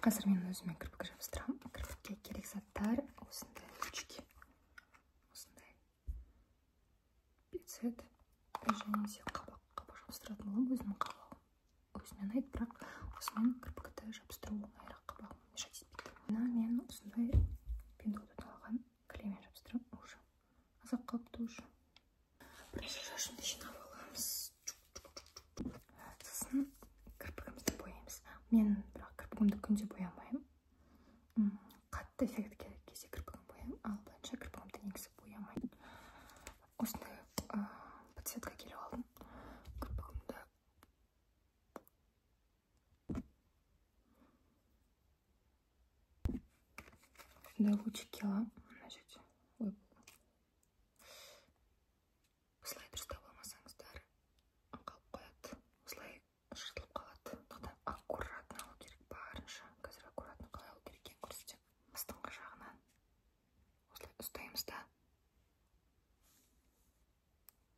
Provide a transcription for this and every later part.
Қазір мен өзіме кірпік жабыстырамын. Кірпікке керек заттар осындай ручки, осындай пинцет және де қабақ. Қабақ жабыстыратын боламын, өзімнің қабағым өзіме ұнайды, бірақ осымен кірпікті жабыстыру оңайырақ, қабағым мешать етпейді. Мына мен осындай пиндуодудан алған клеймен жабыстырамын, уже азап қалыпты уже. Бірінші шашымды жинап аламыз, сосын кірпігімізді бояймыз. Мен бірақ кірпігімді күнде боямаймын. Қатты эффект керек кезде кірпігімді бояймын, ал былайынша кірпігімді негізі боямаймын. Осындай подсветка келіп алдым кірпігімді. Осындай лучики аламын мына жерде. Ой, осылай дұрыстап алмасаңыздар қалып қояды, осылай жыртылып қалады. Сондықтан аккуратно алу керек барынша. Қазір аккуратно қалай алу керек екенін көрсетемін. Астыңғы жағынан осылай ұстаймыз да,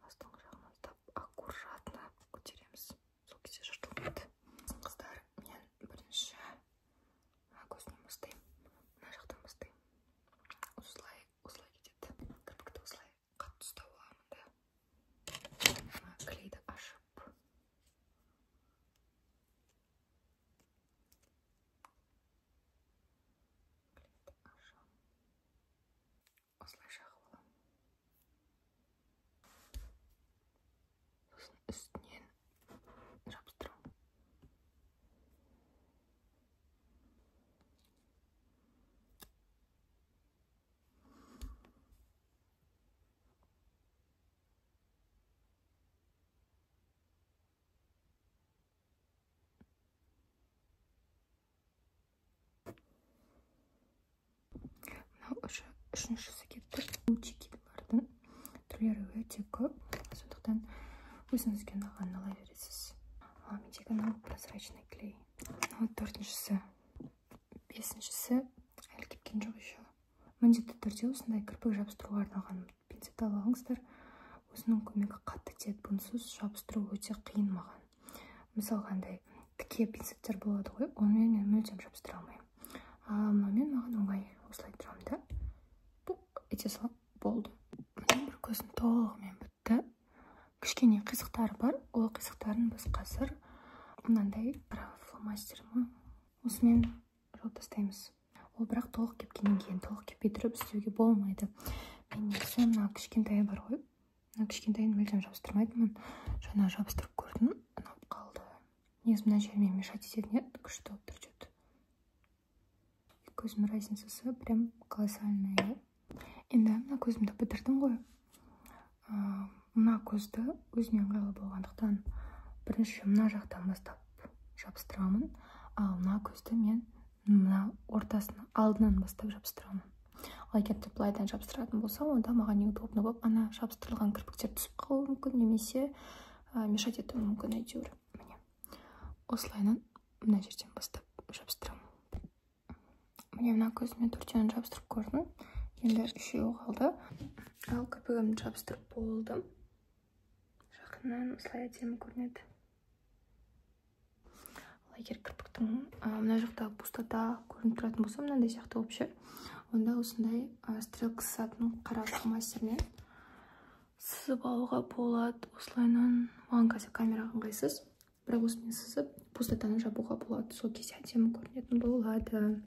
астыңғы жағынан ұстап аккуратно көтереміз, сол кезде жыртылмайды. Қыздар, мен бірінші мына көзімнен бастаймын, мына жақтан бастаймын. Осылай осылай кетеді. Кірпікті осылай қатты ұстап аламын да, мына клейді ашып, клейді ашамын, осылай жағып аламын, сосын үстінен жабыстырамын. Мынау үшіншісі кетті. Лучикилардың түрлері өте көп, сондықтан өзіңізге ұнағанын ала бересіз. Ал мендегі мынау прозрачный клей. Мынау төртіншісі, бесіншісі әлі кепкен жоқ еще. Міндетті түрде осындай кірпік жабыстыруға арналған пинцет алып алыңыздар, өзінің көмегі қатты тиеді. Бұнсыз жабыстыру өте қиын маған. Мысалға, андай тіке пинцеттер болады ғой, онымен мен мүлдем жабыстыра алмаймын. Ал мынаумен маған оңай, осылай тұрамын да, пук ете саламын, болды. Міне, бір көзім толығымен бітті. Кішкене қисықтары бар, ол қисықтарын біз қазір мынандай қара фломастер ма, осымен жауып тастаймыз. Ол бірақ толық кепкеннен кейін, толық кеппей тұрып істеуге болмайды. Мен негізі мына кішкентайы бар ғой, мына кішкентайын мүлдем жабыстырмайтынмын. Жаңа жабыстырып көрдім, ұнап қалды. Негізі мына жерімен мешать ететін еді, күшті болып тұр что-то. Екі көзімнің разницасы прям колоссальная. Енді мына көзімді бітірдім ғой. Мына көзді өзіме ыңғайлы болғандықтан бірінші мына жақтан бастап жабыстырамын, ал мына көзді мен мына ортасына алдынан бастап жабыстырамын. Ал егер де былайдан жабыстыратын болсам, онда маған неудобно болып, ана жабыстырылған кірпіктер түсіп қалуы мүмкін, немесе мешать етуі мүмкін әйтеуір. Міне, осылайынан мына жерден бастап жабыстырамын. Міне, мына көзіме төртеуін жабыстырып көрдім, енді үшеуі қалды. Ал кірпігімді жабыстырып болдым. Жақыннан осылай әдемі көрінеді. Ал егер кірпіктің мына жақта пустота көрініп тұратын болса, мынандай сияқты болып ше, онда осындай стрелка сызатын қара фломастермен сызып алуға болады. Осылайынан маған қазір камераға ыңғайсыз, бірақ осымен сызып пустотаны жабуға болады. Сол кезде әдемі көрінетін болады.